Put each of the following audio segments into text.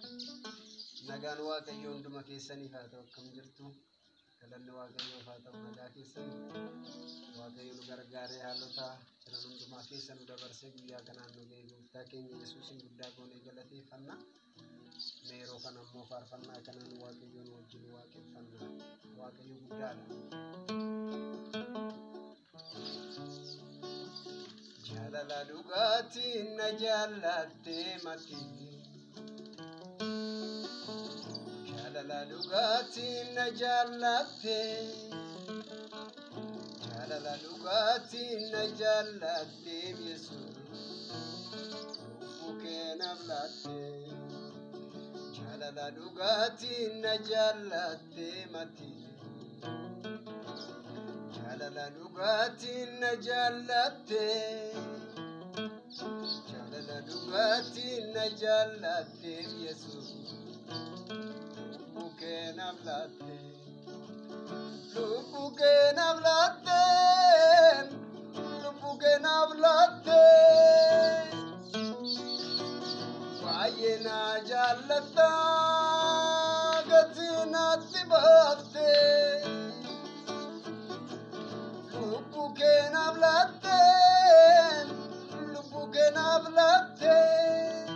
Nagaan Waaqayyoo hunduma keessaniif haa ta'u. Akkam jirtu? Galanni Waaqayyoof haa ta'u. Nagaa keessan Waaqayyo nu gargaaree haalota jiran hundumaa keessa nu dabarsee guyyaa kanaan nu ga'e gooftaa keenya Yesuusin guddaa goonee galateeffanna. Mee yeroo kana immoo faarfannaa kanaan Waaqayyoon wajjin waaqeffanna. Waaqayyo guddaadha. Jaalala dhugaatiin na jaallattee matii. Jaalala dhugaatiin na jaallattee. Jaalala dhugaatiin na jaallattee Yesuus. Lubbuu kee naaf laattee. Jaalala dhugaatiin na jaallattee matii. Jaalala dhugaatiin na jaallattee. Jaalala dhugaatiin na jaallattee Yesuus. Lubbuu kee naaf laattee. Lubbuu kee naaf laattee. Lubbuu kee naaf laattee. Baay'ee na jaallatta gatii natti baaftee. Lubbuu kee naaf laattee. Lubbuu kee naaf laattee.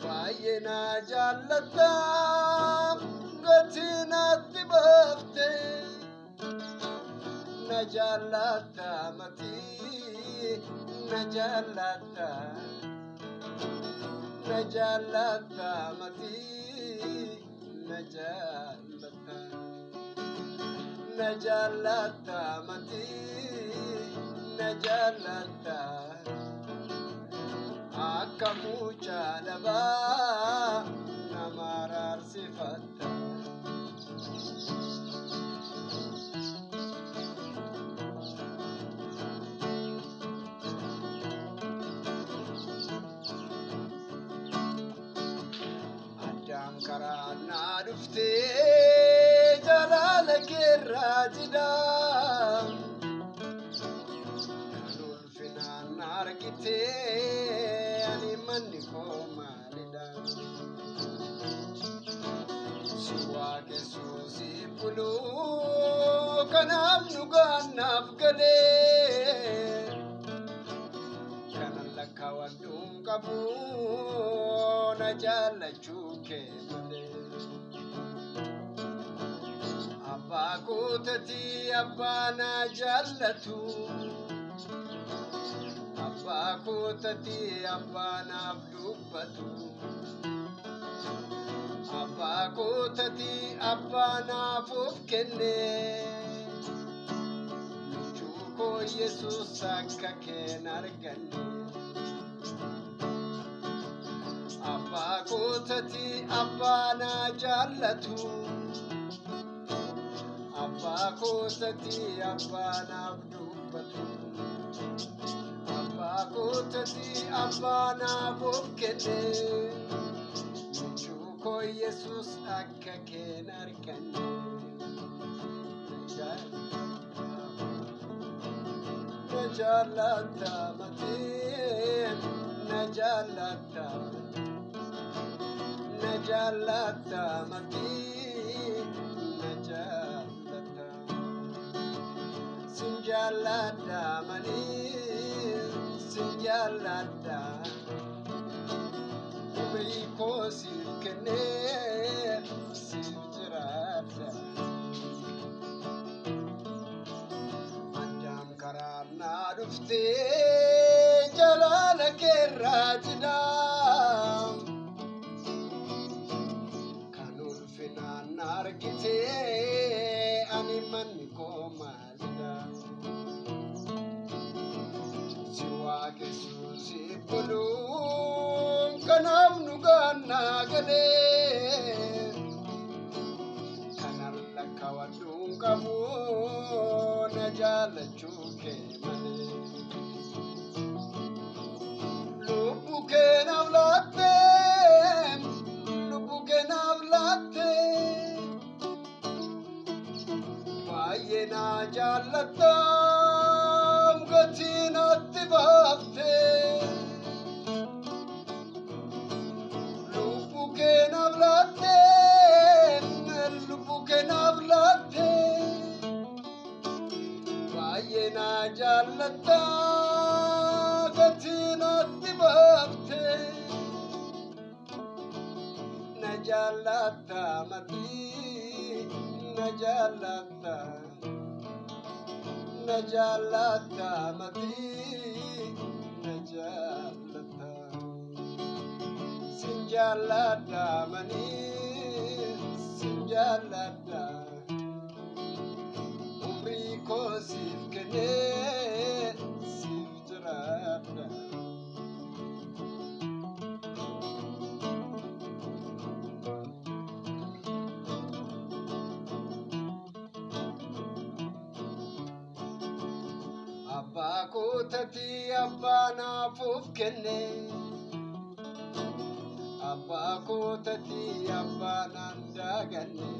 Baay'ee na jaallatta gatii natti baaftee. Na jaallatta matii na jaallatta. Na jaallatta matii na jaallatta. Na jaallatta matii na jaallatta. Akka mucaa dhabaa nama araarsifatta. Addaan karaa naa dhuftee jaalala keerraa jidha. Kan ulfinaan na argitee ani manni koo maalidha? Si waaqessuu si buluu kanaaf dhugaan naaf galee. Kanan lakkaawwadhuun qabu na jaallachuu kee malee. Abbaa kootatii abbaa na jaallatu. Abbaa kootatii abbaa naaf dubbatu. Abbaa kootatii abbaa naaf of kenne. Michuu koo Yesuus akka keen arganne. Abbaa kootatii abbaa na jaallatu. Abbaa kootatii abbaa naaf dubbatu. Abbaa kootatii abbaa naaf of kenne. Michuu koo Yesuus akka keen arganne. Na jaallatta matii na jaallatta. Na jaallatta matii na jaallatta. Sin jaalladha manii sin jaalladha. Umrii koo siif kennee siif jiraadha. Addaan karaa naa dhuftee jaalala keerraa jidha. Kan ulfinaan na argitee ani manni koo maalidha? Si waaqessuu si buluun kanaaf dhugaan naa galee. Kanan lakkaawwadhuun qabu na jaallachuu kee malee. Lubbuu kee naaf laattee, lubbuu kee naaf laattee. Baay'ee na jaallatta gatii natti baaftee. jaallatta gatii natti baafte. Na jaallatta matii, na jaallatta. Na jaallatta matii, na jaallatta. Sin jaalladha manii, sin jaalladha. Umrii koo siif kennee siif jiraadha. Abbaa kootatii abbaa naafuuf kenne. Abbaa kootatii abbaa naan daaganne.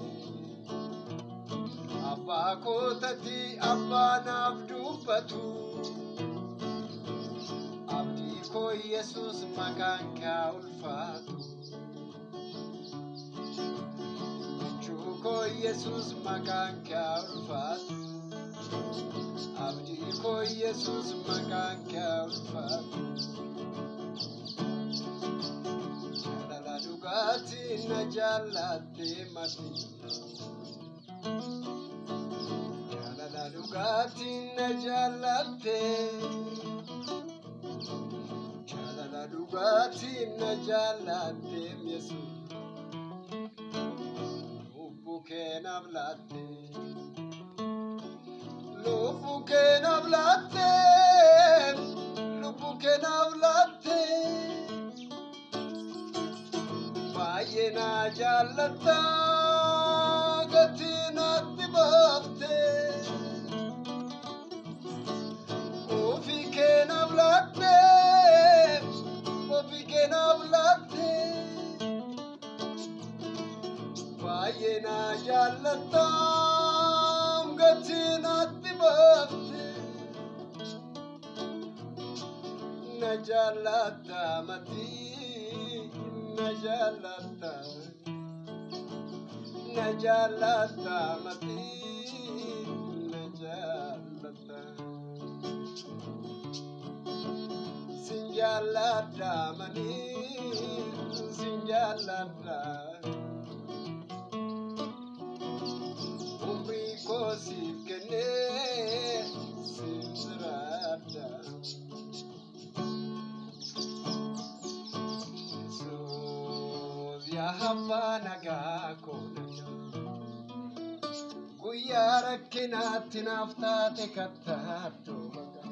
Abbaa kootatii abbaa naaf dubbatu. Abdii koo Yesuus maqaan kee ulfaatu. Michuu koo Yesuus maqaan kee ulfaatu. Abdii koo Yesuus maqaan kee ulfaatu. Jaalala dhugaatii na jaallattee mati. Jaalala dhugaatii na jaallattee. Jaalala dhugaatii na jaallattee Yesuus. Lubbuu kee naaf laattee. Lubbuu kee naaf laattee. Lubbuu kee naaf laattee. Baay'ee na jaallatta gatii natti baaftee. Ofii kee naaf laattee. Ofii kee naaf laattee. Baay'ee na jaallatta gatii natti baaftee. Na jaallatta matii, na jaallatta. Na jaallatta matii, na jaallatta. Sin jaalladha manii, sin jaalladha. Umrii koo siif kennee siif jiraadha. Yesuus yaa abbaa nagaa koo nagaa. Guyyaa rakkinaatti naaf taate kattaattuu maqaa.